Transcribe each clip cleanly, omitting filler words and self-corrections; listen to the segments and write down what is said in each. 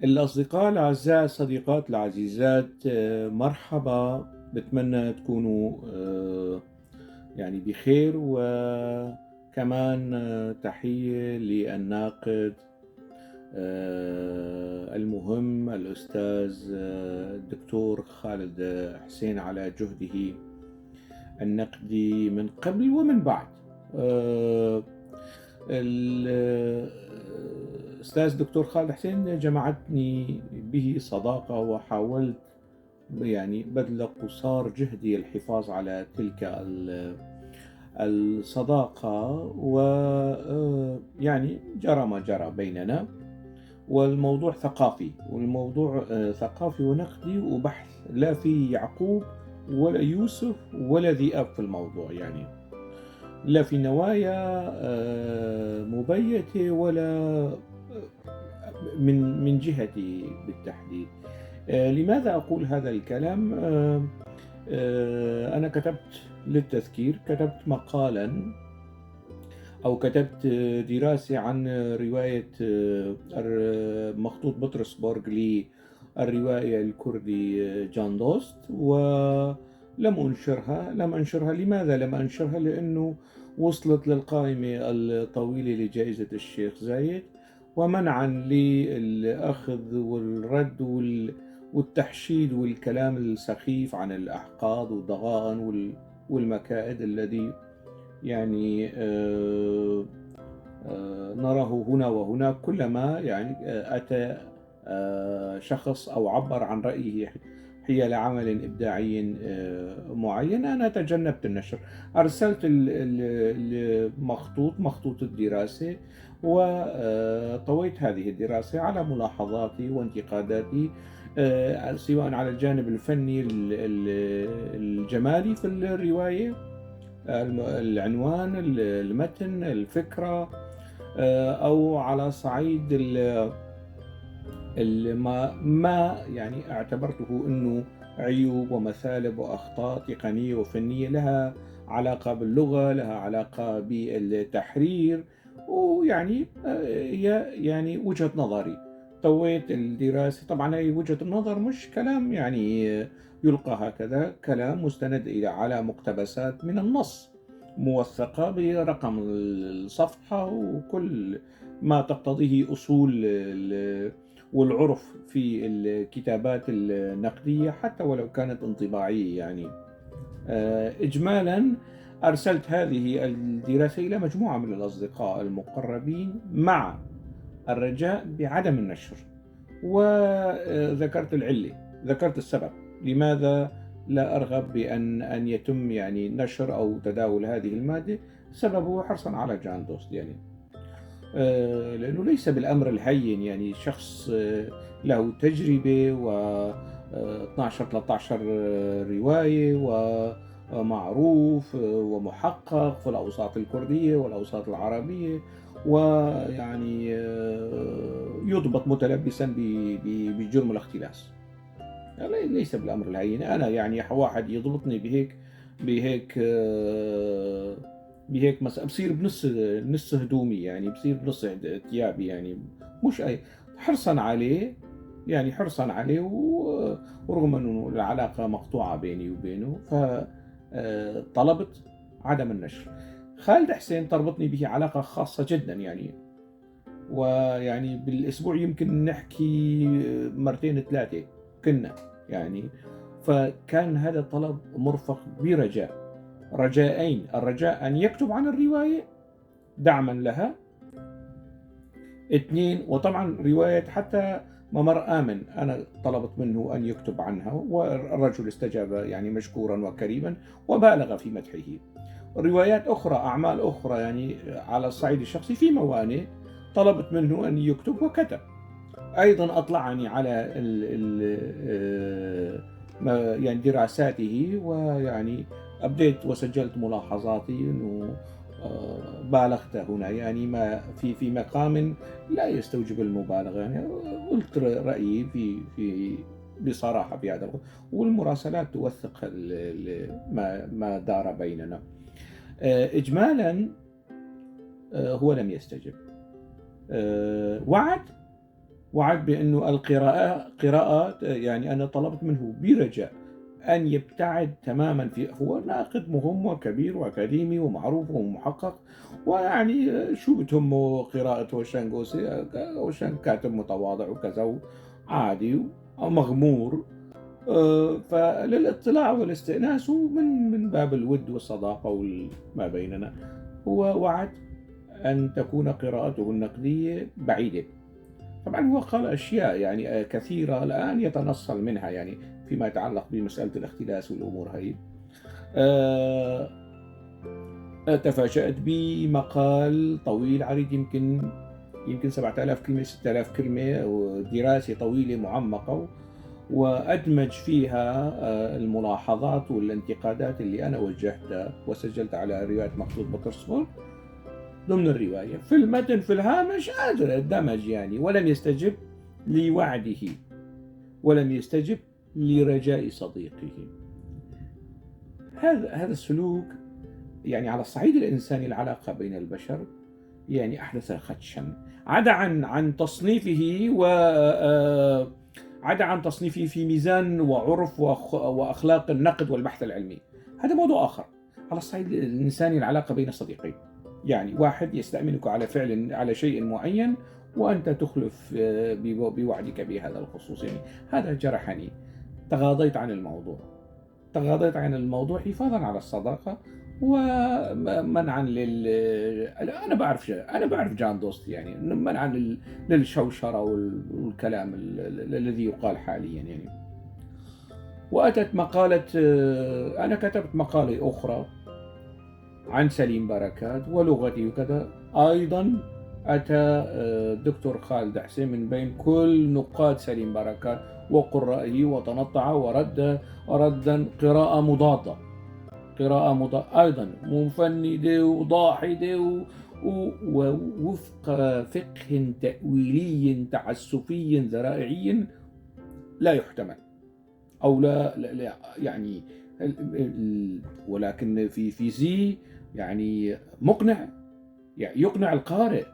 الأصدقاء الأعزاء، الصديقات العزيزات، مرحبا. بتمنى تكونوا يعني بخير. وكمان تحية للناقد المهم الأستاذ الدكتور خالد حسين على جهده النقدي من قبل ومن بعد. الأستاذ الدكتور خالد حسين جمعتني به صداقة، وحاولت يعني بذل قصار جهدي الحفاظ على تلك الصداقة، ويعني جرى ما جرى بيننا. والموضوع ثقافي، والموضوع ثقافي ونقدي وبحث، لا في يعقوب ولا يوسف ولا ذئاب في الموضوع، يعني لا في نوايا مبيتة ولا من جهتي بالتحديد. لماذا أقول هذا الكلام؟ أنا كتبت للتذكير، كتبت مقالا أو كتبت دراسة عن رواية مخطوط بطرسبرغ للرواية الكردي جان دوست، ولم أنشرها. لم أنشرها. لماذا لم أنشرها؟ لأنه وصلت للقائمة الطويلة لجائزة الشيخ زايد، ومنعا للأخذ والرد والتحشيد والكلام السخيف عن الأحقاد والضغائن والمكائد الذي يعني نراه هنا وهناك كلما يعني أتى شخص أو عبر عن رأيه حيال عمل إبداعي معين. أنا تجنبت النشر، أرسلت المخطوط، مخطوط الدراسة، وطويت هذه الدراسة على ملاحظاتي وانتقاداتي، سواء على الجانب الفني الجمالي في الرواية، العنوان، المتن، الفكرة، أو على صعيد ما يعني اعتبرته أنه عيوب ومثالب وأخطاء تقنية وفنية لها علاقة باللغة، لها علاقة بالتحرير، ويعني يعني وجهة نظري. طويت الدراسة. طبعا هي وجهة النظر مش كلام يعني يلقى هكذا، كلام مستند إلى على مقتبسات من النص موثقة برقم الصفحة وكل ما تقتضيه أصول والعرف في الكتابات النقدية حتى ولو كانت انطباعية. يعني إجمالا أرسلت هذه الدراسة إلى مجموعة من الأصدقاء المقربين مع الرجاء بعدم النشر، وذكرت العلة، ذكرت السبب لماذا لا أرغب بأن يتم يعني نشر أو تداول هذه المادة. سببه حرصا على جان دوست، يعني لأنه ليس بالأمر الهين، يعني شخص له تجربة و 12-13 رواية ومعروف ومحقق في الأوساط الكردية والأوساط العربية، ويعني يضبط متلبسا بجرم الاختلاس، يعني ليس بالأمر الهين. أنا يعني واحد يضبطني بهيك بهيك مسألة بصير بنص هدومي، يعني بصير بنص ثيابي، يعني مش أي حرصا عليه، يعني حرصا عليه، ورغم أنه العلاقة مقطوعة بيني وبينه، فطلبت عدم النشر. خالد حسين تربطني به علاقة خاصة جدا، يعني ويعني بالأسبوع يمكن نحكي مرتين ثلاثة كنا يعني، فكان هذا الطلب مرفق برجاء، رجاءين: الرجاء أن يكتب عن الرواية دعما لها، اثنين وطبعا رواية حتى ممر آمن أنا طلبت منه أن يكتب عنها، والرجل استجاب يعني مشكورا وكريما وبالغ في مدحه. روايات أخرى، أعمال أخرى يعني على الصعيد الشخصي في موانئ طلبت منه أن يكتب وكتب. أيضا أطلعني على ال يعني دراساته، ويعني أبديت وسجلت ملاحظاتي أنه بالغت هنا، يعني ما في مقام لا يستوجب المبالغة، يعني قلت رأيي في بصراحة في هذا، والمراسلات توثق ما دار بيننا. إجمالا هو لم يستجب، وعد وعد بأنه القراءة قراءات، يعني أنا طلبت منه برجاء أن يبتعد تماما، في هو ناقد مهم وكبير وأكاديمي ومعروف ومحقق، ويعني شو بتهمه قراءة هوشانغ أوسي؟ هوشانغ كاتب متواضع وكذا عادي ومغمور، فللاطلاع والاستئناس ومن باب الود والصداقة وما بيننا، هو وعد أن تكون قراءته النقدية بعيدة. طبعا هو قال أشياء كثيرة الآن يتنصل منها، فيما يتعلق بمسألة الاختلاس والأمور هاي. تفاجأت بمقال طويل عريض، يمكن 7000 كلمة، 6000 كلمة، ودراسة طويلة معمقة، وأدمج فيها الملاحظات والانتقادات اللي أنا وجهتها وسجلت على رواية مخطوط بطرسبرغ ضمن الرواية في المتن في الهامش دمج ولم يستجب لوعده ولم يستجب لرجاء صديقه. هذا السلوك على الصعيد الإنساني، العلاقة بين البشر أحدث خدشا، عدا عن تصنيفه و، عدا عن تصنيفه في ميزان وعرف وأخلاق النقد والبحث العلمي، هذا موضوع آخر. على الصعيد الإنساني العلاقة بين الصديقين، واحد يستأمنك على فعل، على شيء معين، وأنت تخلف بوعدك بهذا الخصوص، هذا جرحني، تغاضيت عن الموضوع، تغاضيت عن الموضوع حفاظا على الصداقة ومنعا لل، أنا بعرف أنا بعرف جان دوست، منعا للشوشرة والكلام الذي يقال حاليا. وأتت مقالة، أنا كتبت مقالة أخرى عن سليم بركات ولغته وكذا، أيضا أتى الدكتور خالد حسين من بين كل نقاد سليم بركات وقرائه وتنطع ورد ردا قراءة مضادة، قراءة مضادة أيضا مفندة وضاحدة ووفق فقه تأويلي تعسفي ذرائعي لا يحتمل أو لا، لا، لا، يعني ال-، ولكن في زي مقنع، يقنع القارئ،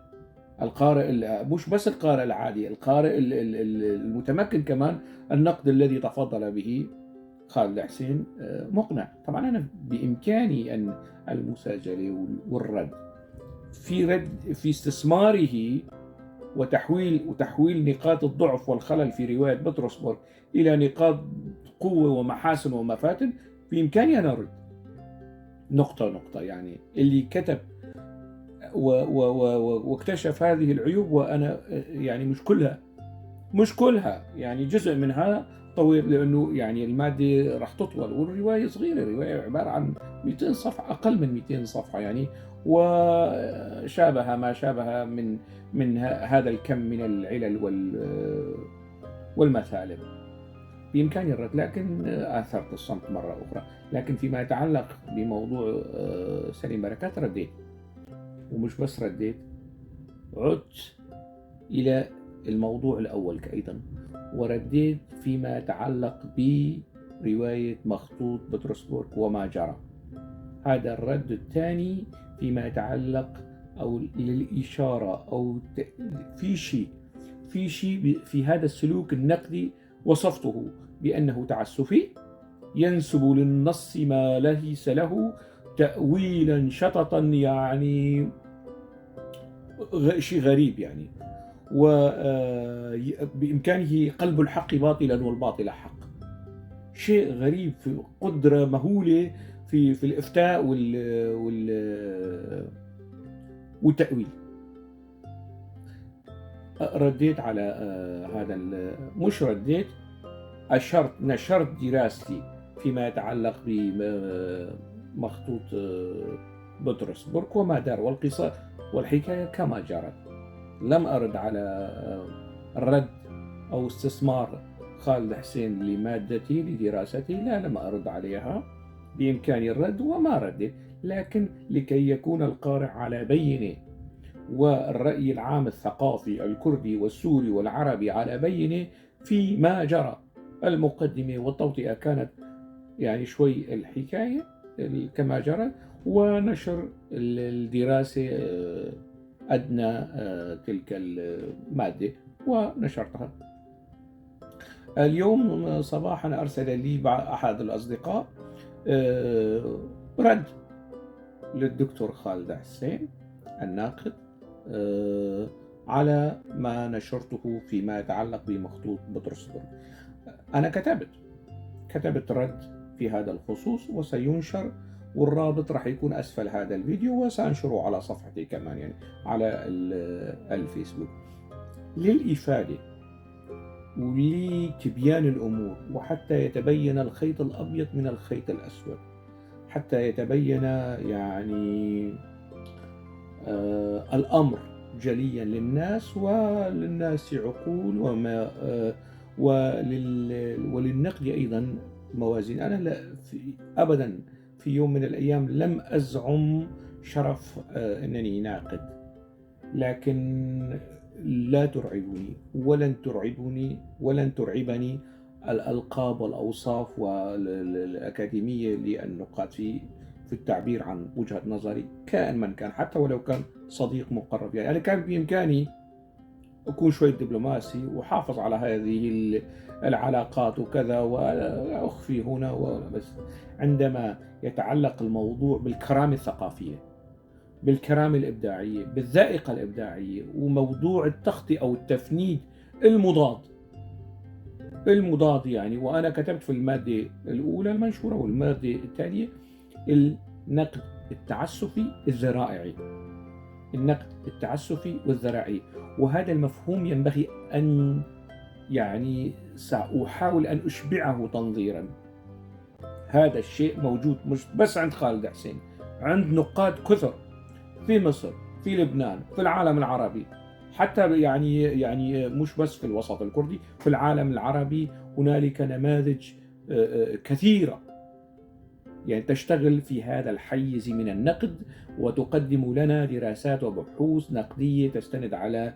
القارئ مش بس القارئ العادي، القارئ المتمكن كمان. النقد الذي تفضل به خالد حسين مقنع. طبعا أنا بإمكاني أن المساجلة والرد في رد في استثماره وتحويل نقاط الضعف والخلل في رواية بطرسبرغ إلى نقاط قوة ومحاسن ومفاتن، بإمكاني أن أرد نقطة نقطة. اللي كتب واكتشف هذه العيوب، وأنا مش كلها، مش كلها، جزء منها طويل، لأنه المادة راح تطول والرواية صغيرة، الرواية عبارة عن 200 صفحة، أقل من 200 صفحة وشابه ما شابه من هذا الكم من العلل والمثالب. بإمكاني الرد، لكن آثرت الصمت مرة أخرى. لكن فيما يتعلق بموضوع سليم بركات رديت، ومش بس رديت، عدت إلى الموضوع الأول أيضا، ورديت فيما يتعلق برواية مخطوط بطرسبرغ وما جرى. هذا الرد الثاني فيما يتعلق أو للإشارة أو في شيء، في شيء في هذا السلوك النقدي وصفته بأنه تعسفي، ينسب للنص ما ليس له تأويلا شططا، شيء غريب بإمكانه قلب الحق باطلا والباطل حق، شيء غريب في قدرة مهولة في الإفتاء والتأويل. رديت على هذا مش رديت، نشرت دراستي فيما يتعلق بمخطوط بطرسبرغ وما دار والقصة والحكاية كما جرت. لم أرد على الرد أو استثمار خالد حسين لمادتي لدراستي، لا، لم أرد عليها، بإمكاني الرد وما ردت، لكن لكي يكون القارئ على بينة والرأي العام الثقافي الكردي والسوري والعربي على بينة فيما جرى. المقدمة والتوطئة كانت شوي الحكاية كما جرى، ونشر الدراسة أدنى تلك المادة. ونشرتها. اليوم صباحا أرسل لي أحد الأصدقاء رد للدكتور خالد حسين الناقد على ما نشرته فيما يتعلق بمخطوط بطرسبرغ. أنا كتبت رد في هذا الخصوص وسينشر، والرابط راح يكون أسفل هذا الفيديو، وسأنشره على صفحتي كمان يعني على الفيسبوك، للإفادة ولتبيان الأمور، وحتى يتبين الخيط الأبيض من الخيط الأسود، حتى يتبين يعني الأمر جليا للناس، وللناس عقول، وللنقد أيضا موازين. أنا لا أبدا في يوم من الأيام لم أزعم شرف أنني ناقد، لكن لا ترعبني ولن ترعبني ولن ترعبني الألقاب والأوصاف والأكاديمية للنقاد في التعبير عن وجهة نظري كائن من كان، حتى ولو كان صديق مقرب. يعني أنا كان بإمكاني أكون شوي دبلوماسي وحافظ على هذه العلاقات وكذا وأخفي هنا، بس عندما يتعلق الموضوع بالكرامة الثقافية، بالكرامة الإبداعية، بالذائقة الإبداعية، وموضوع التخطئة أو التفنيد المضاد يعني، وأنا كتبت في المادة الأولى المنشورة والمادة الثانية النقد التعسفي الذرائعي، النقد التعسفي والذرائعي، وهذا المفهوم ينبغي أن يعني سأحاول أن أشبعه تنظيرا. هذا الشيء موجود مش بس عند خالد حسين، عند نقاد كثر في مصر، في لبنان، في العالم العربي، حتى يعني مش بس في الوسط الكردي، في العالم العربي هنالك نماذج كثيرة يعني تشتغل في هذا الحيز من النقد، وتقدم لنا دراسات وبحوث نقدية تستند على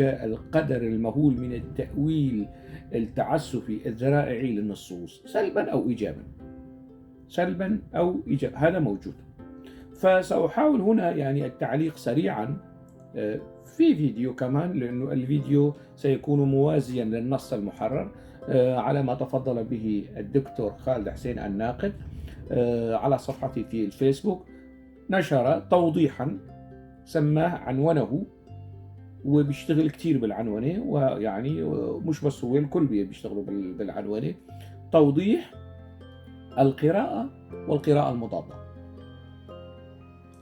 القدر المهول من التأويل التعسفي الذرائعي للنصوص، سلبا أو إيجابا، سلبا أو إيجابا، هذا موجود. فسأحاول هنا يعني التعليق سريعا في فيديو كمان، لأنه الفيديو سيكون موازيا للنص المحرر على ما تفضل به الدكتور خالد حسين الناقد على صفحتي في الفيسبوك. نشر توضيحا سماه عنونه، وبيشتغل كتير بالعنونة، ويعني مش بس هو، الكل بيشتغلوا بالعنونة. توضيح القراءة والقراءة المضادة،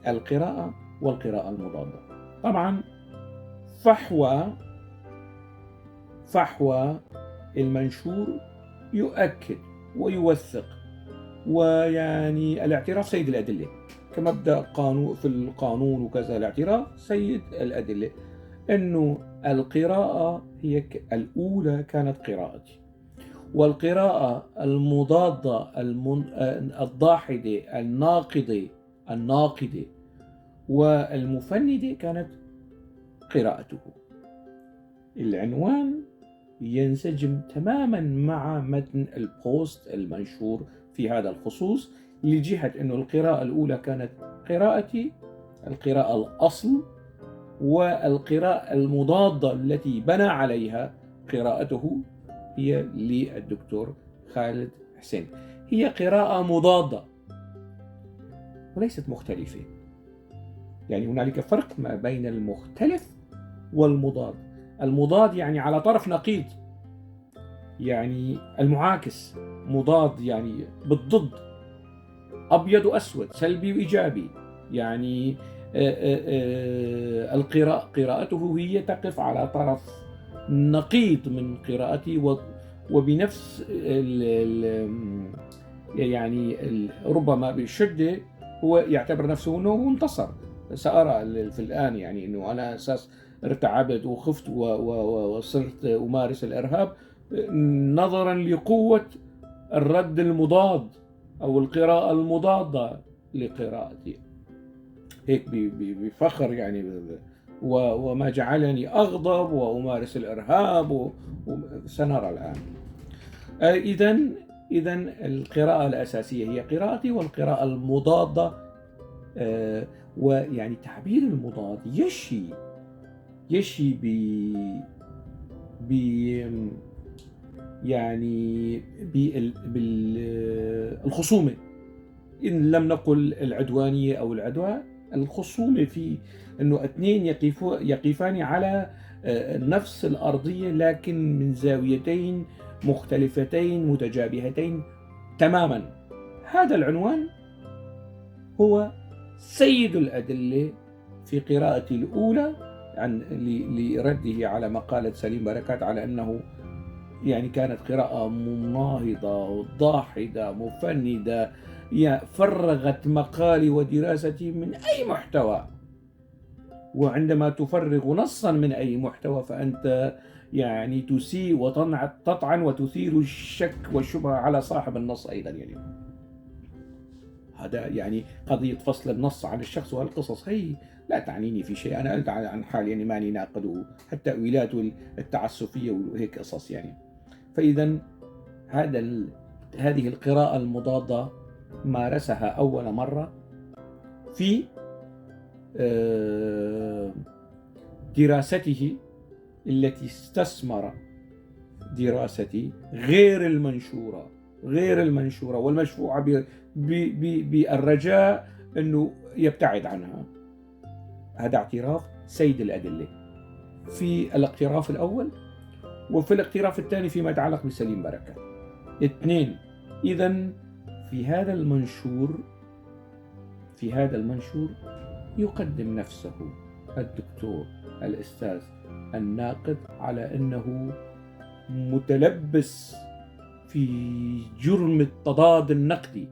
القراءة والقراءة المضادة. طبعا فحوى المنشور يؤكد ويوثق، ويعني الاعتراف سيد الأدلة كمبدأ قانون في القانون وكذا، الاعتراف سيد الأدلة، أنه القراءة هي الأولى كانت قراءتي، والقراءة المضادة الضاحدة الناقدة والمفندة كانت قراءته. العنوان ينسجم تماما مع متن البوست المنشور في هذا الخصوص، لجهة أنه القراءة الأولى كانت قراءتي، القراءة الأصل، والقراءة المضادة التي بنى عليها قراءته هي للدكتور خالد حسين. هي قراءة مضادة وليست مختلفة، يعني هنالك فرق ما بين المختلف والمضاد. المضاد يعني على طرف نقيض، يعني المعاكس، مضاد يعني بالضد، أبيض وأسود، سلبي وإيجابي. يعني القراءة قراءته هي تقف على طرف نقيض من قراءتي، وبنفس يعني ربما بشدة هو يعتبر نفسه أنه انتصر. سأرى في الآن يعني أنه أنا أساس ارتعبت وخفت وصرت أمارس الإرهاب نظرا لقوة الرد المضاد أو القراءة المضادة لقراءتي، هيك بفخر يعني، وما جعلني أغضب وأمارس الإرهاب، سنرى الآن. إذن القراءة الأساسية هي قراءتي، والقراءة المضادة، ويعني تعبير المضاد يشي يشي ب يعني بالخصومة، إن لم نقل العدوانية أو العدوان، الخصومة في أنه اثنين يقفان على نفس الأرضية لكن من زاويتين مختلفتين متجابهتين تماما. هذا العنوان هو سيد الأدلة في قراءتي الأولى لرده على مقالة سليم بركات، على أنه كانت قراءة مناهضة ضاحدة مفندة، فرغت مقالي ودراستي من أي محتوى. وعندما تفرغ نصا من أي محتوى فأنت تسيء وتطعن وتثير الشك والشبهة على صاحب النص أيضا. هذا قضية فصل النص عن الشخص وهالقصص هي لا تعنيني في شيء. أنا قلت عن حالي ماني ناقد التأويلات والتعسفية وهيك قصص. فإذا هذه القراءة المضادة مارسها أول مرة في دراسته التي استثمر دراستي غير المنشورة والمشفوعة بالرجاء أنه يبتعد عنها. هذا اعتراف سيد الأدلة في الاقتراف الأول، وفي الاقتراف الثاني فيما يتعلق بسليم بركات. 2، إذن في هذا المنشور يقدم نفسه الدكتور الأستاذ الناقد على أنه متلبس في جرم التضاد النقدي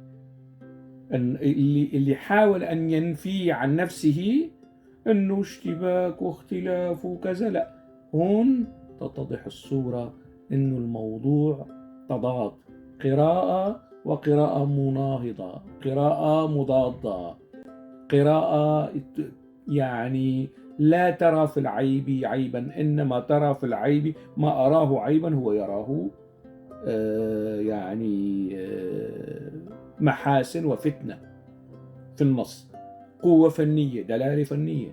اللي حاول أن ينفي عن نفسه أنه اشتباك واختلاف وكذا. لا، هون تتضح الصورة أنه الموضوع تضاد، قراءة وقراءة مناهضة، قراءة مضادة، قراءة لا ترى في العيب عيبا، إنما ترى في العيب ما أراه عيبا هو يراه محاسن وفتنة في النص، قوة فنية، دلالة فنية.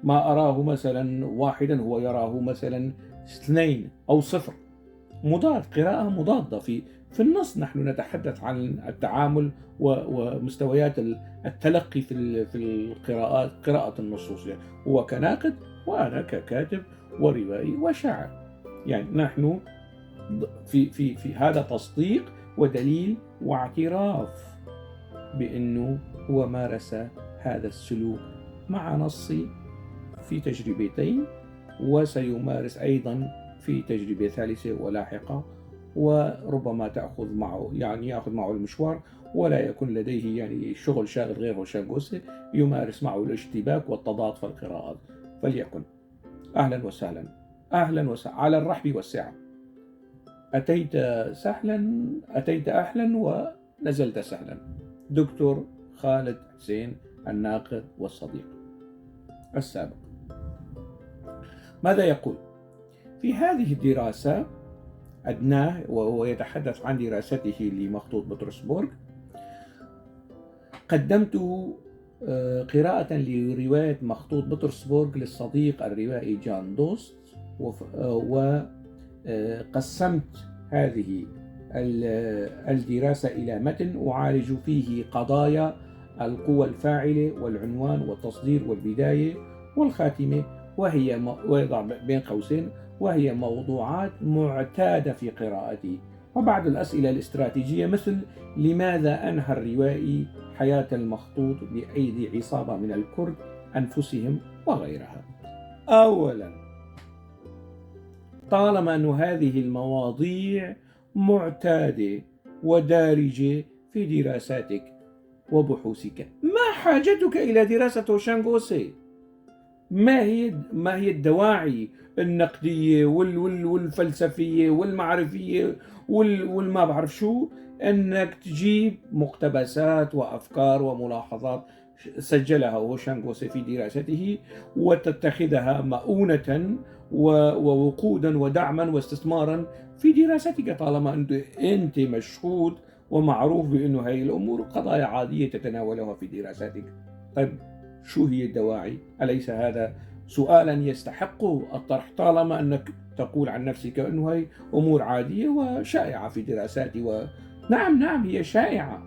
ما أراه مثلا واحدا هو يراه مثلا 2 أو 0. مضاد، قراءة مضادة في النص. نحن نتحدث عن التعامل ومستويات التلقي في القراءات، قراءة النصوص، هو كناقد وأنا ككاتب وروائي وشاعر. نحن في هذا تصديق ودليل واعتراف بأنه هو مارس هذا السلوك مع نصي في تجربتين، وسيمارس أيضا في تجربة ثالثة ولاحقة، وربما تأخذ معه، يعني يأخذ معه المشوار، ولا يكون لديه شغل شاغل غير هوشانغ أوسي يمارس معه الاشتباك والتضاد في القراءات. فليكن أهلا وسهلا، أهلا وسهلا، على الرحب والسعة. أتيت سهلا، أتيت أهلا ونزلت سهلا. دكتور خالد حسين الناقد والصديق السابق. ماذا يقول في هذه الدراسة؟ أدناه، وهو يتحدث عن دراسته لمخطوط بطرسبورغ: قدمت قراءة لرواية مخطوط بطرسبورغ للصديق الروائي جان دوست، وقسمت هذه الدراسة إلى متن أعالج فيه قضايا القوى الفاعلة والعنوان والتصدير والبداية والخاتمة، ويضع بين قوسين وهي موضوعات معتادة في قراءتي، وبعض الأسئلة الاستراتيجية مثل لماذا أنهى الروائي حياة المخطوط بأيدي عصابة من الكرد أنفسهم وغيرها. أولا، طالما أن هذه المواضيع معتادة ودارجة في دراساتك وبحوثك، ما حاجتك إلى دراسة هوشانغ أوسي؟ ما هي الدواعي النقدية والفلسفية والمعرفية والما بعرف شو أنك تجيب مقتبسات وأفكار وملاحظات سجلها هوشانغ أوسي في دراسته وتتخذها مؤونة ووقودا ودعما واستثمارا في دراستك، طالما أنت مشهود ومعروف بأنه هذه الأمور قضايا عادية تتناولها في دراساتك. طيب شو هي الدواعي؟ أليس هذا سؤالا يستحق الطرح، طالما أنك تقول عن نفسك أنه هي أمور عادية وشائعة في دراساتي. نعم نعم هي شائعة،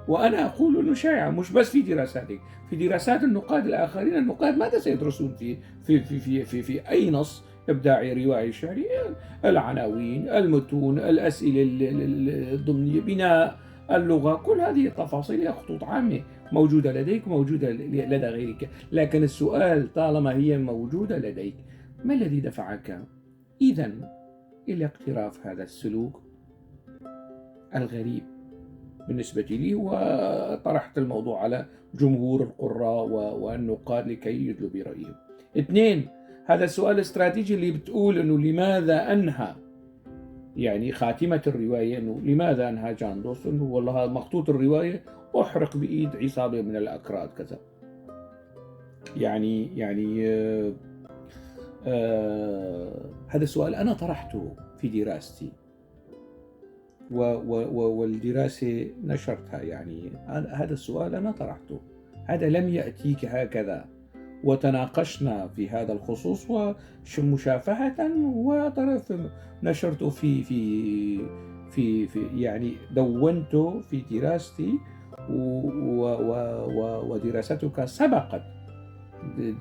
وأنا أقول أنه شائعة مش بس في دراساتك، في دراسات النقاد الآخرين. النقاد ماذا سيدرسون في في في في في, في أي نص إبداعي روائي شعري؟ العناوين، المتون، الأسئلة الضمنية، بناء اللغة، كل هذه التفاصيل هي خطوط عامة موجودة لديك، موجودة لدى غيرك. لكن السؤال طالما هي موجودة لديك، ما الذي دفعك إذن إلى اقتراف هذا السلوك الغريب بالنسبة لي؟ وطرحت الموضوع على جمهور القراء والنقاد لكي يدلوا برأيهم. 2، هذا السؤال الاستراتيجي اللي بتقول أنه لماذا أنهى، يعني خاتمة الرواية، أنه لماذا أنهى جان دوست، أنه والله مخطوط الرواية أحرق بإيد عصابة من الأكراد كذا. يعني هذا السؤال أنا طرحته في دراستي والدراسة نشرتها. يعني هذا السؤال أنا طرحته، هذا لم يأتيك هكذا، وتناقشنا في هذا الخصوص ومشافهة، وطرف نشرته في في في في يعني دونته في دراستي، ودراستك سبقت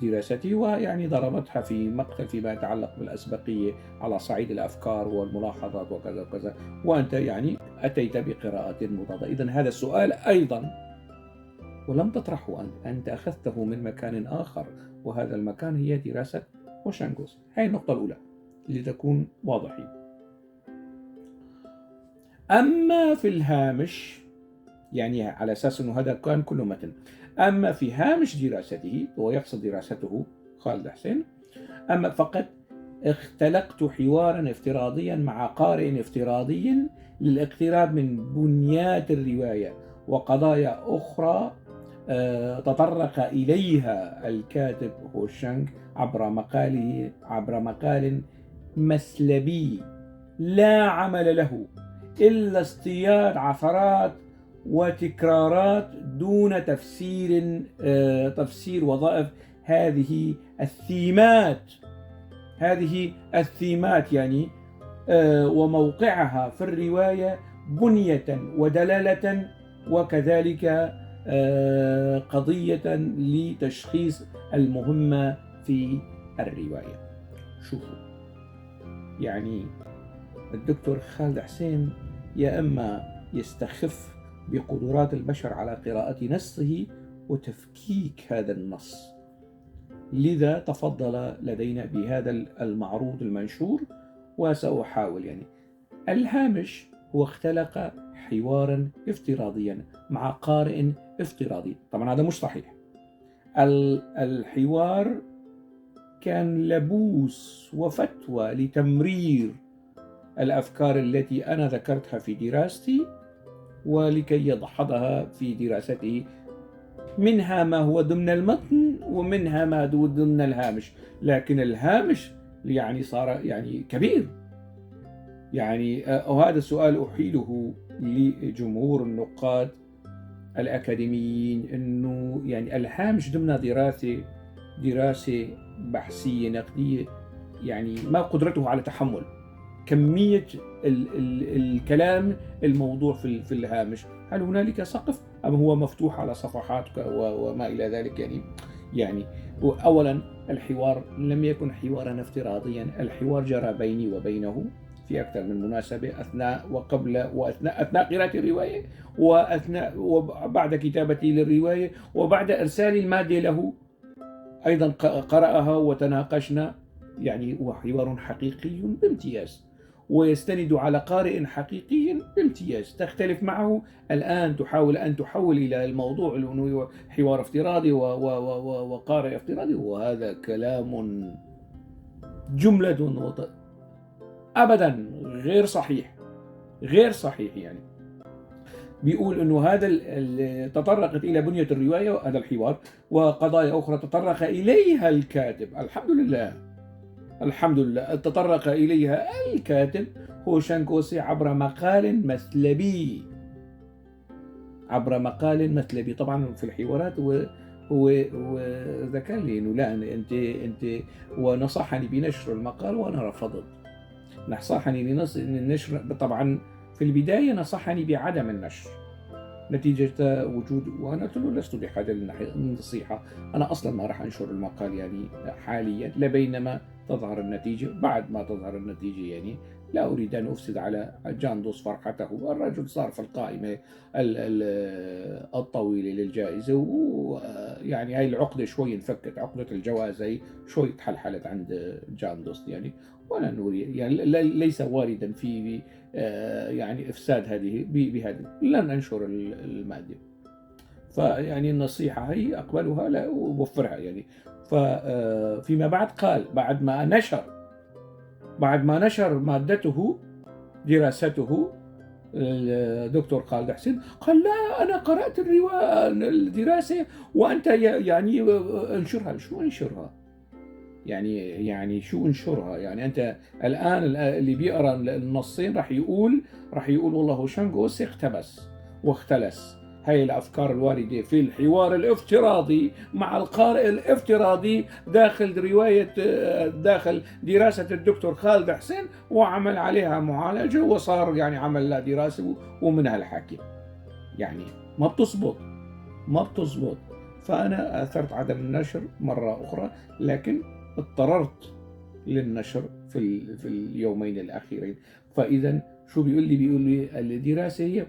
دراستي، ويعني ضربتها في مقتل فيما يتعلق بالأسبقية على صعيد الأفكار والملاحظات وكذا وكذا، وأنت يعني أتيت بقراءة مضادة. إذن هذا السؤال أيضا ولم تطرحه أنت، أنت أخذته من مكان آخر، وهذا المكان هي دراسة هوشنك. هاي النقطة الأولى لتكون واضحين. أما في الهامش، يعني على أساس أنه هذا كان كله متن، أما في هامش دراسته، ويقصد دراسته خالد حسين، أما فقد اختلقت حوارا افتراضيا مع قارئ افتراضي للاقتراب من بنيات الرواية وقضايا أخرى تطرق إليها الكاتب هوشنك عبر مقال مسلبي لا عمل له إلا اصطياد عثرات وتكرارات دون تفسير وظائف هذه الثيمات، هذه الثيمات يعني وموقعها في الرواية بنية ودلالة، وكذلك قضية لتشخيص المهمة في الرواية. شوفوا يعني الدكتور خالد حسين يا إما يستخف بقدرات البشر على قراءة نصه وتفكيك هذا النص، لذا تفضل لدينا بهذا المعروض المنشور، وسأحاول يعني الهامش هو اختلق حوارا افتراضيا مع قارئ افتراضي. طبعا هذا مش صحيح، الحوار كان لبوس وفتوى لتمرير الأفكار التي أنا ذكرتها في دراستي ولكي يدحضها في دراسته، منها ما هو ضمن المتن ومنها ما هو ضمن الهامش. لكن الهامش يعني صار يعني كبير يعني، وهذا السؤال أحيله لجمهور النقاد الأكاديميين، أنه يعني الهامش ضمن دراسة بحثية نقدية، يعني ما قدرته على تحمل كمية الكلام الموضوع في الهامش؟ هل هنالك سقف أم هو مفتوح على صفحات وما إلى ذلك؟ يعني أولا الحوار لم يكن حوارا افتراضيا، الحوار جرى بيني وبينه في أكثر من مناسبة، أثناء وقبل وأثناء، أثناء قراءة الرواية وأثناء وبعد كتابتي للرواية وبعد إرسال المادة له أيضا قرأها وتناقشنا. يعني هو حوار حقيقي بامتياز ويستند على قارئ حقيقي بامتياز. تختلف معه الآن، تحاول أن تحول إلى الموضوع لأنه حوار افتراضي وقارئ افتراضي، وهذا كلام جملة أبدا غير صحيح، غير صحيح. يعني بيقول أنه هذا تطرقت إلى بنية الرواية وهذا الحوار وقضايا أخرى تطرق إليها الكاتب. الحمد لله، الحمد لله تطرق إليها الكاتب هوشنك عبر مقال مثلبي، عبر مقال مثلبي. طبعا في الحوارات هو ذكر لي إنه لا أنت ونصحني بنشر المقال وأنا رفضت. نصحني للنشر، طبعا في البداية نصحني بعدم النشر نتيجة وجود، وأنا قلت له لست بحاجة للنصيحة، أنا أصلا ما راح أنشر المقال يعني حاليا لبينما تظهر النتيجة، بعد ما تظهر النتيجة يعني لا أريد أن أفسد على جاندوس فرحته، الرجل صار في القائمة الطويلة للجائزة، ويعني هاي العقدة شوي انفكت، عقدة الجوائز هي شوي تحلحلت عند جاندوس يعني، ولا نريد يعني ليس واردا في يعني إفساد هذه بهذه، لن أنشر المادة. فيعني النصيحة هي أقبلها لا ووفرها يعني. فيما بعد قال بعد ما نشر مادته دراسته الدكتور خالد حسين، قال لا أنا قرأت الدراسة وأنت يعني انشرها. شو انشرها؟ يعني شو انشرها؟ يعني أنت الآن اللي بيقرأ النصين راح يقول والله شنغوس اقتبس واختلس هاي الأفكار الواردة في الحوار الافتراضي مع القارئ الافتراضي داخل رواية داخل دراسة الدكتور خالد حسين، وعمل عليها معالجة وصار يعني عمل لها دراسة ومنها الحكي. يعني ما بتزبط. فأنا أثرت عدم النشر مرة أخرى، لكن اضطررت للنشر في اليومين الأخيرين. فإذا شو بيقول لي؟ بيقول لي الدراسة هي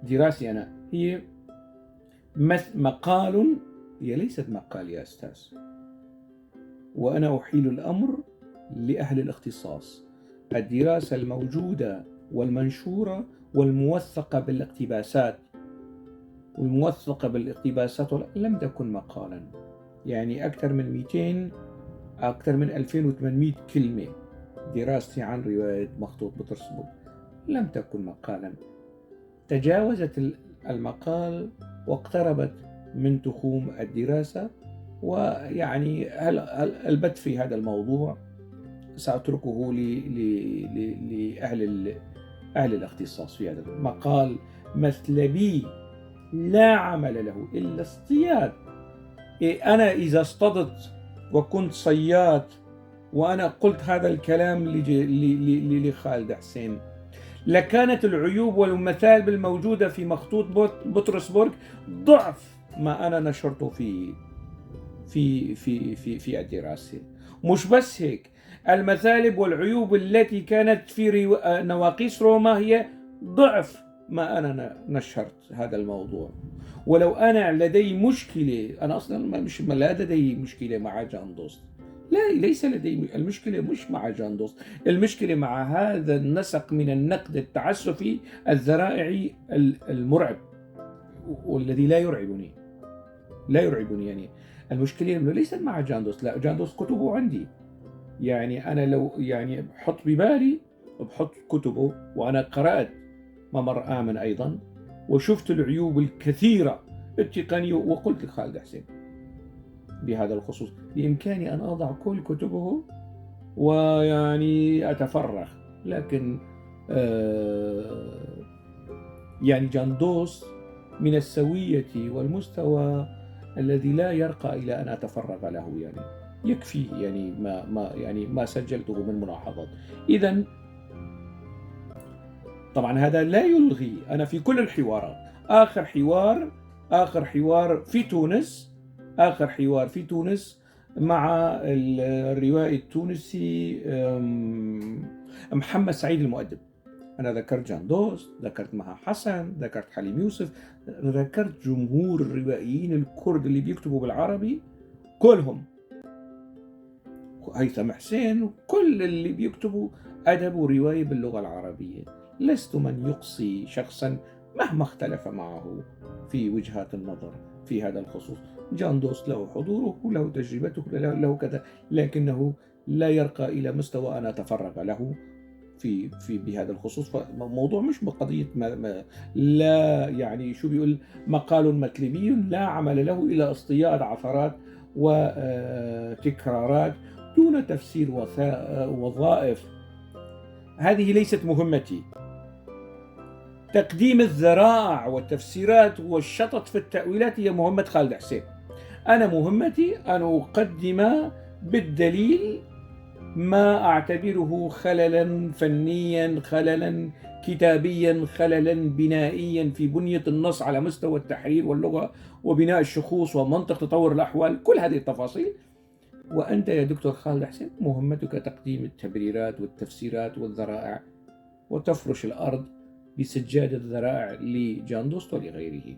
دراستي أنا هي مقال، هي ليست مقال يا أستاذ، وأنا أحيل الأمر لأهل الاختصاص. الدراسة الموجودة والمنشورة والموثقة بالاقتباسات لم تكن مقالا، يعني أكثر من 200، أكثر من 2800 كلمة دراستي عن رواية مخطوط بطرسبرغ لم تكن مقالا، تجاوزت المقال واقتربت من تخوم الدراسة. ويعني هل البت في هذا الموضوع سأتركه لأهل أهل الاختصاص في هذا المقال. مثلبي لا عمل له إلا اصطياد. أنا إذا اصطدت وكنت صياد وأنا قلت هذا الكلام لخالد حسين، لكانت العيوب والمثالب الموجودة في مخطوط بطرسبرغ ضعف ما أنا نشرته في في في في في الدراسة. مش بس هيك، المثالب والعيوب التي كانت في نواقيس روما هي ضعف ما أنا نشرت هذا الموضوع. ولو أنا لدي مشكلة، أنا أصلا مش لا لدي مشكلة مع جان دوست، لا ليس لدي المشكلة، مش مع جان دوست، المشكلة مع هذا النسق من النقد التعسفي الذرائعي المرعب والذي لا يرعبني، لا يرعبني. يعني المشكلة ليست مع جان دوست، لا جان دوست كتبه عندي، يعني أنا لو يعني بحط ببالي بحط كتبه، وأنا قرأت ممر آمن أيضا وشفت العيوب الكثيرة التقنية، وقلت لخالد حسين بهذا الخصوص بإمكاني أن أضع كل كتبه ويعني أتفرغ، لكن يعني جان دوست من السوية والمستوى الذي لا يرقى إلى أن أتفرغ له، يعني يكفي يعني ما يعني ما سجلته من ملاحظات. إذن طبعا هذا لا يلغي، أنا في كل الحوارات، آخر حوار في تونس، آخر حوار في تونس مع الروائي التونسي محمد سعيد المؤدب، أنا ذكرت جان دوست، ذكرت مها حسن، ذكرت حليم يوسف، ذكرت جمهور الروائيين الكرد اللي بيكتبوا بالعربي كلهم، هيثم حسين، كل اللي بيكتبوا أدب ورواية باللغة العربية. لست من يقصي شخصا مهما اختلف معه في وجهات النظر في هذا الخصوص. جان دوست له حضوره، له تجربته، له كذا، لكنه لا يرقى إلى مستوى أن أتفرغ له في في بهذا الخصوص. فموضوع مش بقضية ما لا يعني شو بيقول مقال متلبي لا عمل له إلى اصطياد عثرات وتكرارات دون تفسير وظائف. هذه ليست مهمتي. تقديم الذرائع والتفسيرات والشطط في التأويلات هي مهمة خالد حسين. أنا مهمتي أن أقدم بالدليل ما أعتبره خللا فنيا، خللا كتابيا، خللا بنائيا في بنية النص على مستوى التحرير واللغة وبناء الشخوص ومنطق تطور الأحوال، كل هذه التفاصيل. وأنت يا دكتور خالد حسين مهمتك تقديم التبريرات والتفسيرات والذرائع، وتفرش الأرض بسجادة الذرائع لجان دوست ولغيره.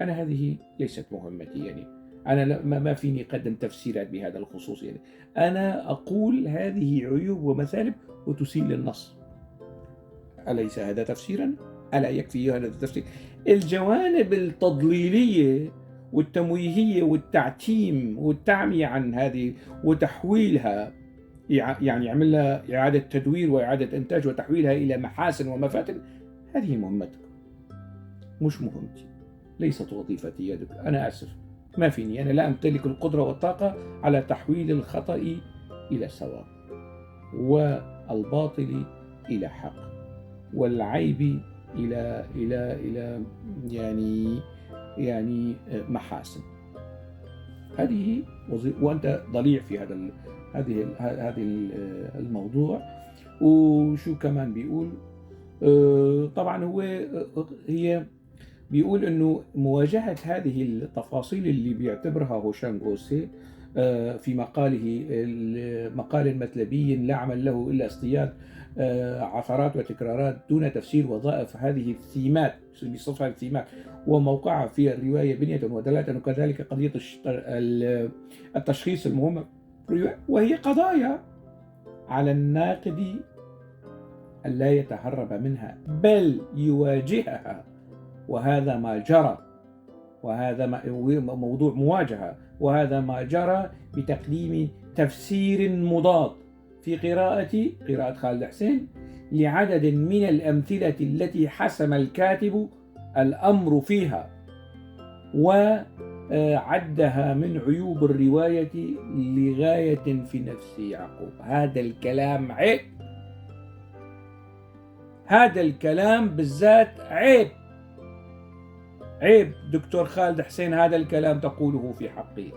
أنا هذه ليست مهمتي، أنا ما فيني أقدم تفسيرات بهذا الخصوص، أنا أقول هذه عيوب ومثالب وتسيء للنص. أليس هذا تفسيرا؟ ألا يكفي هذا التفسير؟ الجوانب التضليلية والتمويهية والتعتيم والتعمية عن هذه وتحويلها، يعني يعمل لها إعادة تدوير وإعادة إنتاج وتحويلها إلى محاسن ومفاتن، هذه مهمتك مش مهمتي، ليست وظيفتي يا دكتور. أنا آسف، ما فيني، أنا لا أمتلك القدرة والطاقة على تحويل الخطأ إلى صواب والباطل إلى حق والعيب إلى محاسن. هذه وظيفة، وأنت ضليع في هذه الموضوع. وشو كمان بيقول؟ طبعا هي بيقول إنه مواجهة هذه التفاصيل اللي بيعتبرها هوشانغ أوسي في مقاله مقال متلبي لا عمل له إلا اصطياد عثرات وتكرارات دون تفسير وظائف هذه الثيمات، بيصفها الثيمات وموقعها في الرواية بنية ودلالة، وكذلك قضية التشخيص المهمة، وهي قضايا على الناقد ألا يتهرب منها بل يواجهها، وهذا ما جرى، وهذا موضوع مواجهة، وهذا ما جرى بتقديم تفسير مضاد في قراءة خالد حسين لعدد من الأمثلة التي حسم الكاتب الأمر فيها وعدها من عيوب الرواية لغاية في نفس يعقوب. هذا الكلام عيب، هذا الكلام بالذات عيب، عيب دكتور خالد حسين، هذا الكلام تقوله في حقي.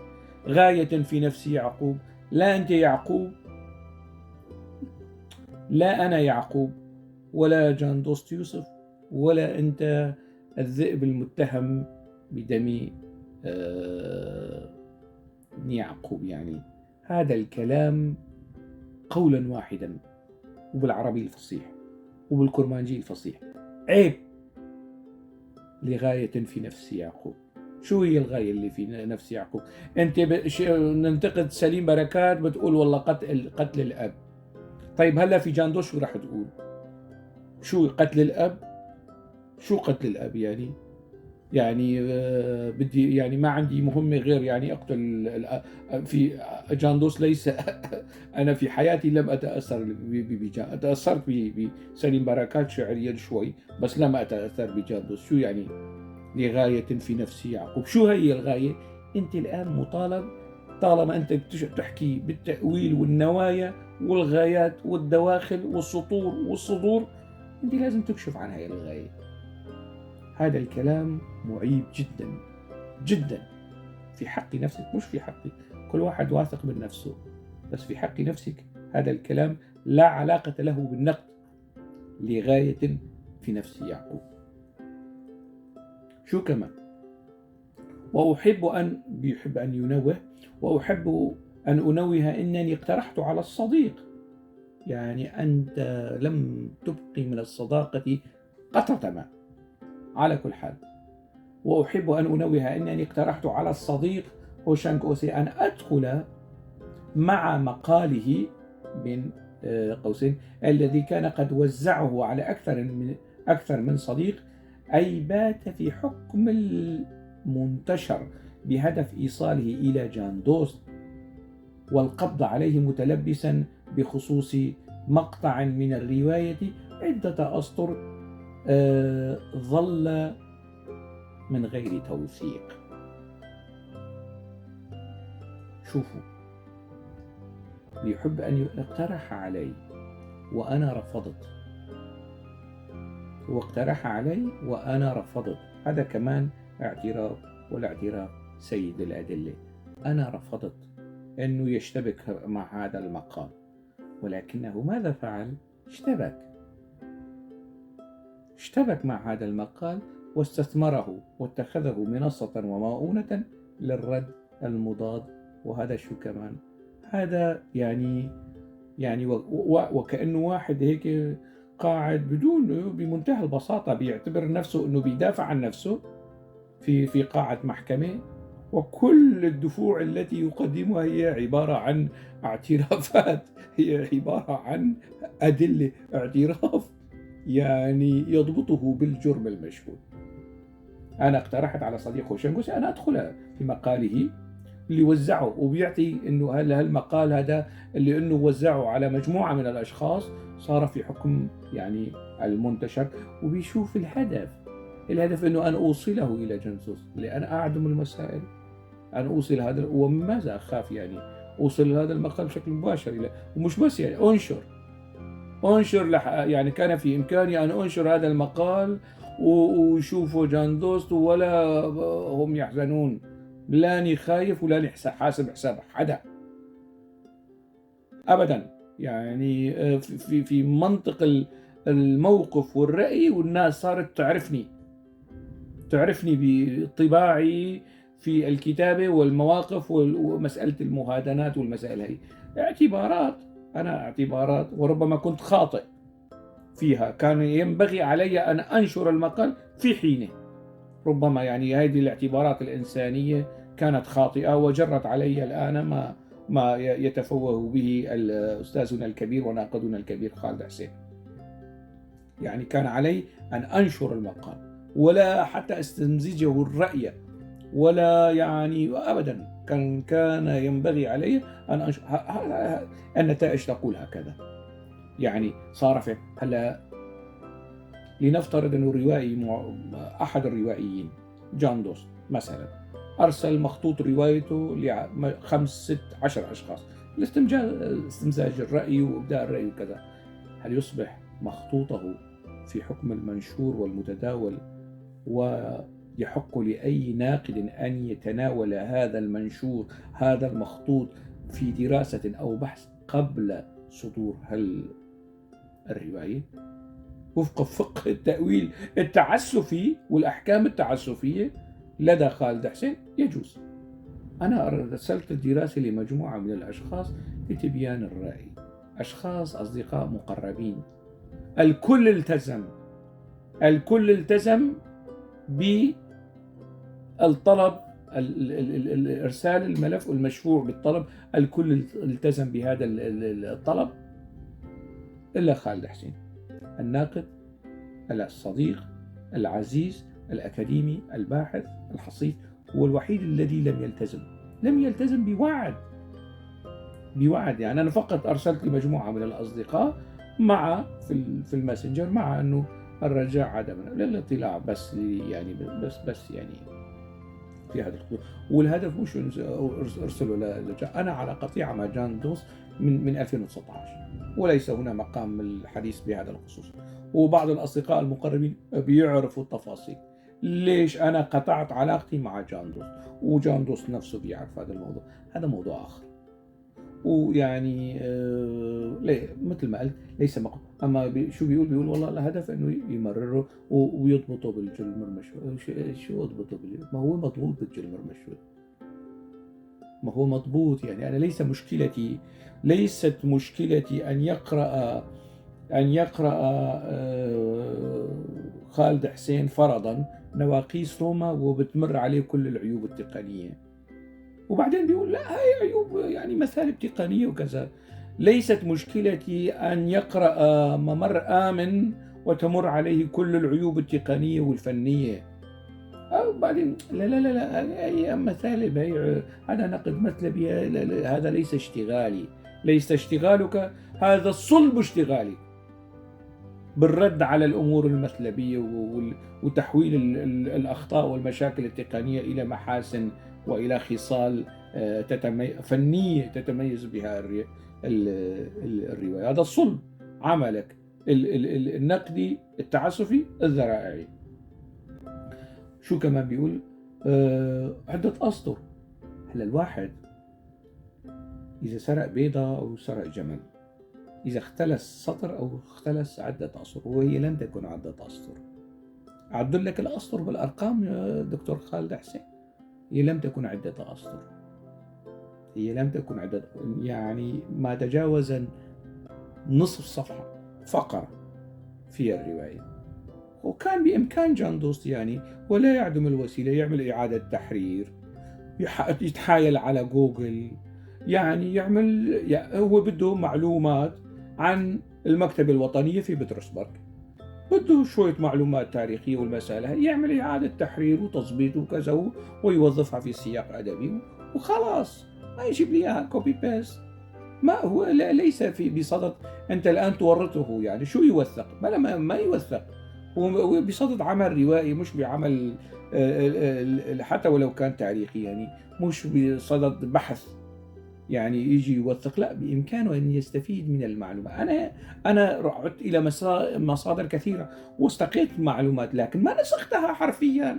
غاية في نفس يعقوب، لا أنت يعقوب، لا أنا يعقوب، ولا جان دوست يوسف، ولا أنت الذئب المتهم بدم ابن يعقوب. هذا الكلام قولا واحدا، وبالعربي الفصيح وبالكرمانجي الفصيح، عيب. لغاية في نفس يعقوب. شو هي الغاية اللي في نفس يعقوب؟ أنت ننتقد سليم بركات بتقول والله قتل الأب. طيب هلا في جان دوست شو راح تقول؟ شو قتل الأب؟ شو قتل الأب يعني؟ بدي ما عندي مهمة غير أقتل في جان دوست. ليس أنا في حياتي لم أتأثر بجان، تأثرت بسليم بركات شعريا شوي، بس لم أتأثر بجان دوست. شو يعني لغاية في نفس يعقوب؟ شو هي الغاية؟ أنت الآن مطالب، طالما أنت تحكي بالتأويل والنوايا والغايات والدواخل والسطور والصدور، أنت لازم تكشف عن هاي الغاية. هذا الكلام معيب جدا جدا في حق نفسك، مش في حقي، كل واحد واثق من نفسه، بس في حق نفسك هذا الكلام لا علاقة له بالنقد. لغاية في نفس يعقوب. شو كمان؟ وأحب أن بيحب أن ينوه، وأحب أن أنوه أنني اقترحت على الصديق، يعني أنت لم تبقي من الصداقة قطرة ماء. على كل حال، وأحب أن أنوه أنني اقترحت على الصديق هوشانغ أوسي أن أدخل مع مقاله بين قوسين الذي كان قد وزعه على أكثر من صديق، أي بات في حكم المنتشر بهدف إيصاله إلى جان دوست والقبض عليه متلبسا بخصوص مقطع من الرواية عدة أسطر ظل من غير توثيق. شوفوا، بيحب أن يقترح علي وأنا رفضت، هو اقترح علي وأنا رفضت، هذا كمان اعتراف، والاعتراف سيد الأدلة. أنا رفضت أنه يشتبك مع هذا المقال، ولكنه ماذا فعل؟ اشتبك مع هذا المقال واستثمره واتخذه منصة ومؤونة للرد المضاد. وهذا شو كمان؟ هذا يعني وكأنه واحد هيك قاعد بدون، بمنتهى البساطة بيعتبر نفسه أنه بيدافع عن نفسه في قاعة محكمة، وكل الدفوع التي يقدمها هي عبارة عن اعترافات، هي عبارة عن أدلة اعتراف يضبطه بالجرم المشهود. أنا اقترحت على صديق هوشنك أن أدخل في مقاله اللي وزعه، وبيعطي إنه هالمقال هذا اللي إنه وزعه على مجموعة من الأشخاص صار في حكم المنتشر، وبيشوف الهدف إنه أن أوصله إلى جان دوست، لأن أعدم المسائل، أن أوصل هذا، وماذا أخاف أوصل هذا المقال بشكل مباشر إلى، ومش بس أنشر يعني كان في إمكاني أن أنشر هذا المقال ويشوفوا جان دوست ولا هم يحزنون، لاني خايف ولاني حاسب حساب حدا أبدا. في منطق الموقف والرأي، والناس صارت تعرفني بطباعي في الكتابة والمواقف ومسألة المهادنات والمسائل هي اعتبارات، أنا اعتبارات وربما كنت خاطئ فيها، كان ينبغي علي أن أنشر المقال في حينه، ربما هذه الاعتبارات الإنسانية كانت خاطئة وجرت علي الآن ما يتفوه به أستاذنا الكبير وناقدنا الكبير خالد حسين. كان علي أن أنشر المقال ولا حتى استمزجه الرأي ولا أبدا، كان ينبغي علي أن أنشر. النتائج تقول هكذا. صار في هلا لنفترض أنه الروائي أحد الروائيين جان دوست مثلا أرسل مخطوط روايته لخمس ست 10 أشخاص لاستمزاج الرأي وإبداء الرأي وكذا، هل يصبح مخطوطه في حكم المنشور والمتداول ويحق لأي ناقد أن يتناول هذا المنشور هذا المخطوط في دراسة أو بحث قبل صدور هل الرواية؟ وفق فقه التأويل التعسفي والأحكام التعسفية لدى خالد حسين يجوز. أنا أرسلت الدراسة لمجموعة من الأشخاص لتبيان الرأي، أشخاص أصدقاء مقربين، الكل التزم بالطلب، إرسال الملف المشفوع بالطلب، الكل التزم بهذا الطلب إلا خالد حسين الناقد الصديق العزيز الأكاديمي الباحث الحصيف، هو الوحيد الذي لم يلتزم، لم يلتزم بوعد. أنا فقط أرسلت لمجموعة من الأصدقاء مع في الماسنجر، مع أنه الرجاء عدم للاطلاع بس، بس في هذا الخطوة. والهدف مش أرسله أنا على قطيعة مع جان دوست من 2019، وليس هنا مقام الحديث بهذا الخصوص. وبعض الأصدقاء المقربين بيعرفوا التفاصيل ليش أنا قطعت علاقتي مع جان دوست، وجان دوست نفسه بيعرف هذا الموضوع. هذا موضوع آخر، ويعني ليه مثل ما قلت ليس مقام. أما شو بيقول؟ بيقول والله الهدف إنه يمرره ويضبطه بالجرم المشهود. شو يضبطه بالجرم؟ ما هو مضبوط بالجرم المشهود، ما هو مضبوط. أنا ليست مشكلتي أن يقرأ خالد حسين فرضا نواقيس روما وبتمر عليه كل العيوب التقنية، وبعدين بيقول لا هاي عيوب مثالب تقنية وكذا. ليست مشكلتي أن يقرأ ممر آمن وتمر عليه كل العيوب التقنية والفنية، أو بعدين لا لا لا لا أي مثالب، هي هذا نقد مثلبي، لا، لا، هذا ليس اشتغالي، ليس اشتغالك، هذا صلب اشتغالي بالرد على الأمور المثلبية وتحويل الأخطاء والمشاكل التقنية إلى محاسن وإلى خصال فنية تتميز بها الرواية. هذا الصلب عملك النقدي التعسفي الذرائعي. شو كمان بيقول؟ عدة أسطر. هلا الواحد إذا سرق بيضة أو سرق جمل، إذا اختلس سطر أو اختلس عدة أسطر، وهي لم تكن عدة أسطر. أعد لك الأسطر بالأرقام يا دكتور خالد حسين، هي لم تكن عدة أسطر، هي لم تكن عدة، يعني ما تجاوز نصف صفحة فقرة في الرواية. وكان بإمكان جان دوست يعني ولا يعدم الوسيلة يعمل إعادة تحرير، يتحايل على جوجل، يعني يعمل، يعني هو بده معلومات عن المكتبة الوطنية في بطرسبرغ، بده شوية معلومات تاريخية والمسألة، يعمل إعادة تحرير وتظبيط وكذا ويوظفها في سياق أدبي وخلاص، ما يجيب لي إياها copy paste. ما هو ليس في بصدد أنت الآن تورطه، يعني شو يوثق؟ ما يوثق، هو بصدد عمل روائي مش بعمل حتى ولو كان تاريخي، يعني مش بصدد بحث يعني يجي يوثق، لا بإمكانه أن يستفيد من المعلومة. أنا عدت إلى مصادر كثيرة واستقيت معلومات، لكن ما نسختها حرفيا،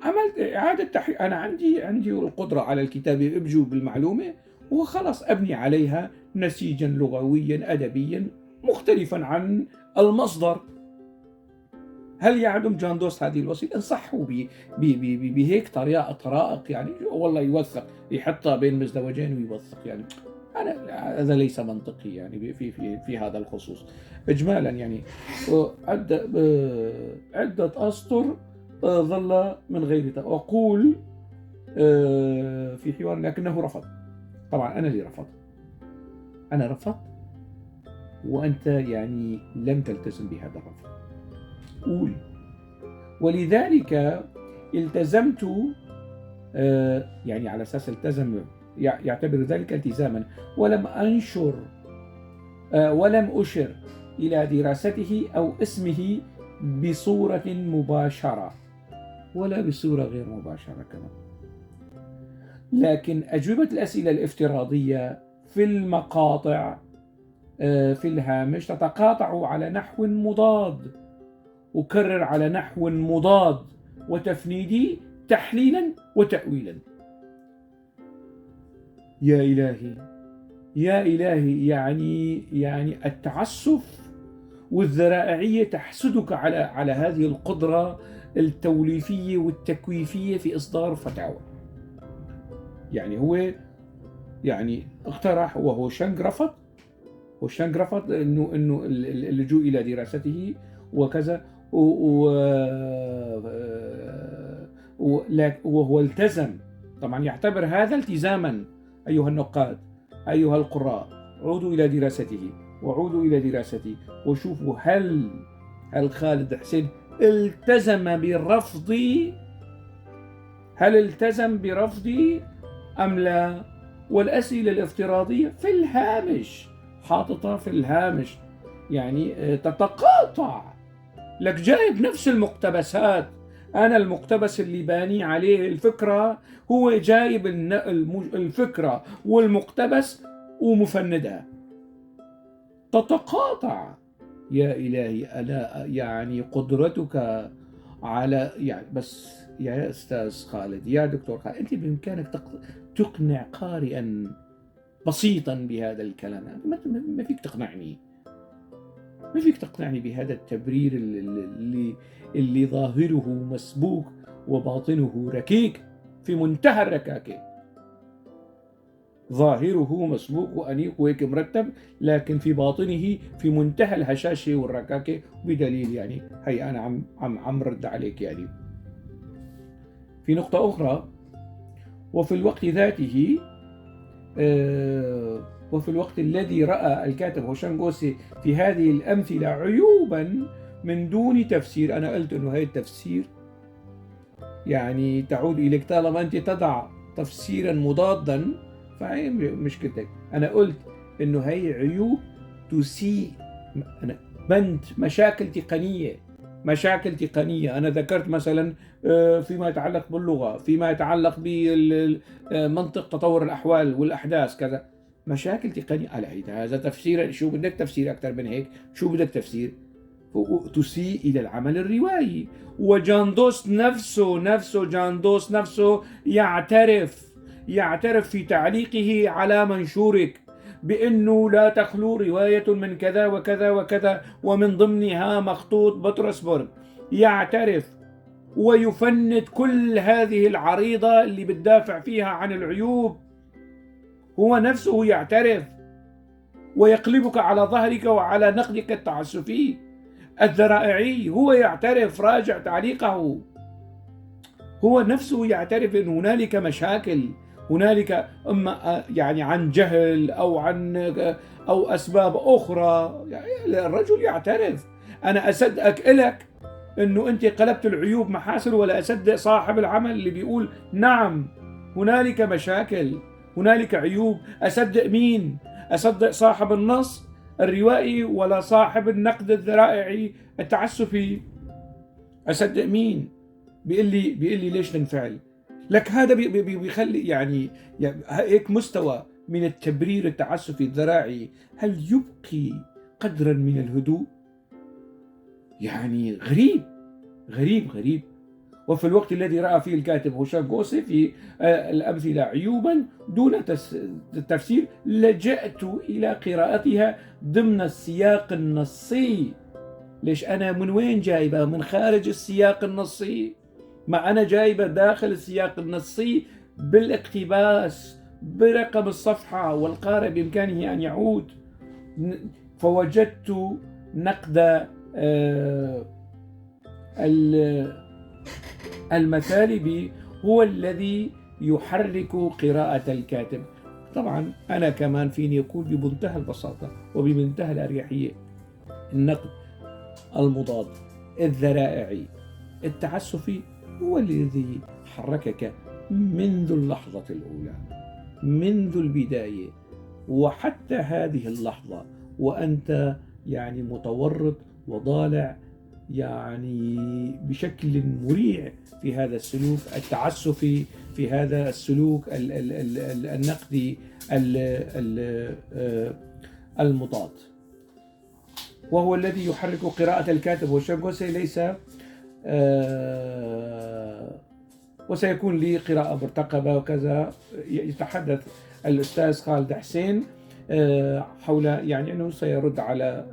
عملت إعادة تحرير. أنا عندي القدرة على الكتابة، أبجو بالمعلومة وخلص أبني عليها نسيجا لغويا أدبيا مختلفا عن المصدر. هل يعدم جان دوست هذه الوسيلة؟ انصحوا بهيك طرائق، يعني والله يوثق، يحطها بين مزدوجين ويوثق، يعني أنا هذا ليس منطقي يعني في في في هذا الخصوص. إجمالا يعني عدة أسطر ظل من غير أقول في حوار، لكنه رفض. طبعا أنا اللي رفضت، أنا رفضت وأنت يعني لم تلتزم بهذا الرفض. قول ولذلك التزمت، يعني على أساس التزم، يعتبر ذلك التزاما، ولم أنشر ولم أشر إلى دراسته أو اسمه بصورة مباشرة ولا بصورة غير مباشرة كمان. لكن أجوبة الأسئلة الافتراضية في المقاطع في الهامش تتقاطع على نحو مضاد، أكرر على نحو مضاد وتفنيدي تحليلا وتأويلا. يا إلهي يا إلهي، يعني التعسف والذرائعية تحسدك على هذه القدرة التوليفية والتكويفية في إصدار فتاوى. يعني هو يعني اقترح وهو شنق رفض، وشنق رفض انه اللجوء الى دراسته وكذا، وهو التزم. طبعا يعتبر هذا التزاما. أيها النقاد، أيها القراء، عودوا إلى دراسته وعودوا إلى دراستي وشوفوا هل خالد حسين التزم برفضي، هل التزم برفضي أم لا؟ والأسئلة الافتراضية في الهامش، حاططها في الهامش، يعني تتقاطع. لك جايب نفس المقتبسات، أنا المقتبس اللي باني عليه الفكرة هو جايب الفكرة والمقتبس ومفندها، تتقاطع. يا إلهي، ألا يعني قدرتك على يعني بس يا أستاذ خالد، يا دكتور خالد، أنت بإمكانك تقنع قارئا بسيطا بهذا الكلام. ما فيك تقنعني، ما فيك تقنعني بهذا التبرير اللي ظاهره مسبوك وباطنه ركيك في منتهى الركاكة. ظاهره مسبوك وأنيق وهيك مرتب، لكن في باطنه في منتهى الهشاشة والركاكة، بدليل يعني هي أنا عم رد عليك. يعني في نقطة أخرى، وفي الوقت ذاته وفي الوقت الذي رأى الكاتب هوشانغ أوسي في هذه الأمثلة عيوبا من دون تفسير. أنا قلت أنه هذا التفسير يعني تعود إليك، طالما أنت تضع تفسيرا مضادا فهي مشكلتك. أنا قلت أنه هي عيوب تسيء، أنا بنت مشاكل تقنية، مشاكل تقنية. أنا ذكرت مثلا فيما يتعلق باللغة، فيما يتعلق بمنطق تطور الأحوال والأحداث كذا، مشاكل تقنية. على هذا تفسير، شو بدك تفسير أكثر من هيك؟ شو بدك تفسير؟ تسيء إلى العمل الروائي. وجان دوست نفسه، جان دوست نفسه يعترف في تعليقه على منشورك بأنه لا تخلو رواية من كذا وكذا وكذا، ومن ضمنها مخطوط بطرسبرغ. يعترف ويفند كل هذه العريضة اللي بتدافع فيها عن العيوب، هو نفسه يعترف ويقلبك على ظهرك وعلى نقدك التعسفي الذرائعي. هو يعترف، راجع تعليقه، هو نفسه يعترف أن هنالك مشاكل، هنالك أما يعني عن جهل أو عن أو أسباب أخرى. يعني الرجل يعترف. أنا أصدقك إلك أنه أنت قلبت العيوب محاسن، ولا أصدق صاحب العمل اللي بيقول نعم هنالك مشاكل، هنالك عيوب. أصدق مين؟ أصدق صاحب النص الروائي ولا صاحب النقد الذرائعي التعسفي؟ أصدق مين؟ بيقول لي ليش تنفعل؟ لك هذا بيخلي يعني هيك مستوى من التبرير التعسفي الذرائعي هل يبقي قدرا من الهدوء؟ يعني غريب غريب غريب. وفي الوقت الذي رأى فيه الكاتب هشام قوسي في الأمثلة عيوبا دون تفسير، لجأت إلى قراءتها ضمن السياق النصي. ليش أنا من وين جايبة؟ من خارج السياق النصي؟ ما أنا جايبة داخل السياق النصي بالاقتباس برقم الصفحة، والقارئ بإمكانه أن يعود. فوجدت نقد المثالبي هو الذي يحرك قراءة الكاتب. طبعا أنا كمان فيني أقول بمنتهى البساطة وبمنتهى الأريحية، النقد المضاد الذرائعي التعسفي هو الذي حركك منذ اللحظة الأولى، منذ البداية وحتى هذه اللحظة، وأنت يعني متورط وضالع يعني بشكل مريع في هذا السلوك التعسفي، في هذا السلوك النقدي المضاد، وهو الذي يحرك قراءة الكاتب هشام قوسي. ليس وسيكون لي قراءة مرتقبة وكذا. يتحدث الأستاذ خالد حسين حول يعني أنه سيرد على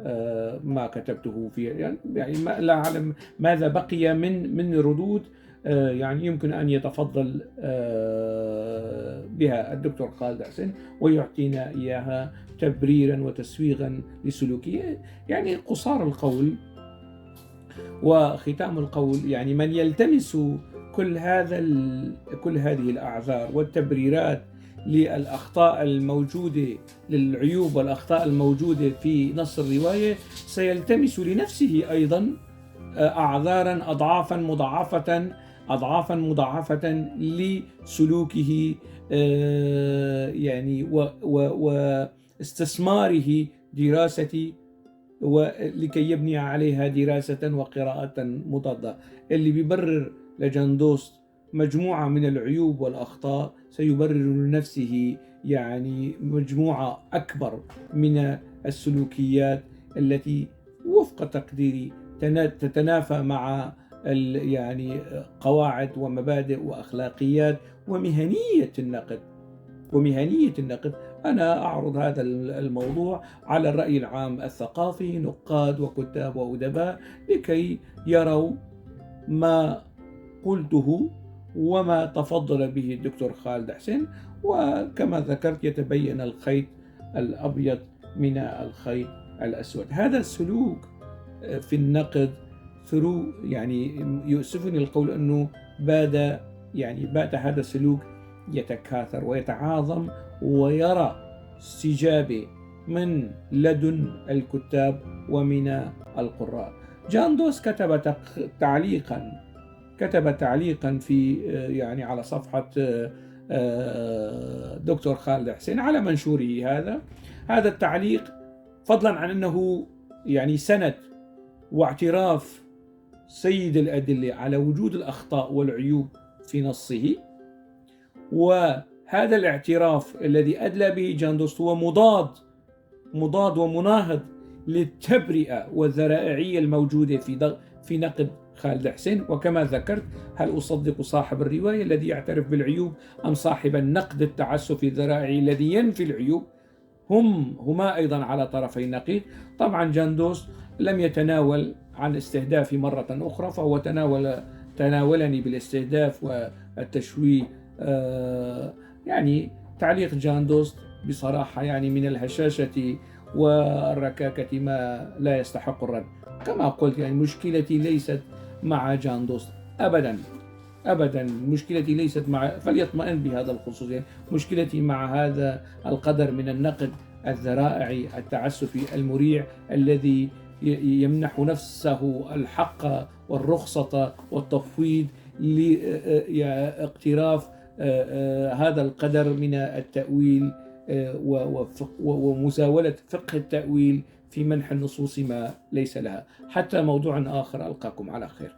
ما كتبته في يعني لا أعلم ماذا بقي من ردود يعني يمكن أن يتفضل بها الدكتور خالد حسين ويعطينا إياها تبريرا وتسويغا لسلوكه. يعني قصار القول وختام القول، يعني من يلتمس كل هذه الأعذار والتبريرات للأخطاء الموجودة، للعيوب والأخطاء الموجودة في نص الرواية، سيلتمس لنفسه أيضا أعذارا أضعافا مضاعفة، أضعافا مضاعفة لسلوكه يعني واستثماره دراسة، ولكي يبني عليها دراسة وقراءة مضادة. اللي بيبرر لجان دوست مجموعة من العيوب والأخطاء سيبرر لنفسه يعني مجموعة أكبر من السلوكيات التي وفق تقديري تتنافى مع يعني قواعد ومبادئ وأخلاقيات ومهنية النقد. ومهنية النقد. أنا أعرض هذا الموضوع على الرأي العام الثقافي، نقاد وكتاب وأدباء، لكي يروا ما قلته وما تفضل به الدكتور خالد حسين. وكما ذكرت يتبين الخيط الأبيض من الخيط الأسود. هذا السلوك في النقد يعني يؤسفني القول أنه بات هذا السلوك يتكاثر ويتعاظم ويرى استجابة من لدن الكتاب ومن القراء. جان دوس كتب تعليقا في يعني على صفحة دكتور خالد حسين على منشوره هذا التعليق، فضلا عن أنه يعني سند واعتراف سيد الأدلة على وجود الأخطاء والعيوب في نصه. وهذا الاعتراف الذي أدلى به جان دوست هو مضاد ومناهض للتبرئة والذرائعية الموجودة في نقد خالد حسين. وكما ذكرت، هل أصدق صاحب الرواية الذي يعترف بالعيوب أم صاحب النقد التعسفي الذرائعي الذي ينفي العيوب؟ هما أيضا على طرفي النقيض. طبعا جان دوست لم يتناول عن استهدافي مرة أخرى، فهو تناولني بالاستهداف والتشويه. تعليق جان دوست بصراحة من الهشاشة والركاكة ما لا يستحق الرد. كما قلت مشكلتي ليست مع جان دوست أبدا أبدا، مشكلتي ليست مع، فليطمئن بهذا الخصوص، مشكلتي مع هذا القدر من النقد الذرائعي التعسفي المريع الذي يمنح نفسه الحق والرخصة والتفويض لاقتراف هذا القدر من التأويل ومزاولة فقه التأويل في منح النصوص ما ليس لها. حتى موضوع آخر، ألقاكم على خير.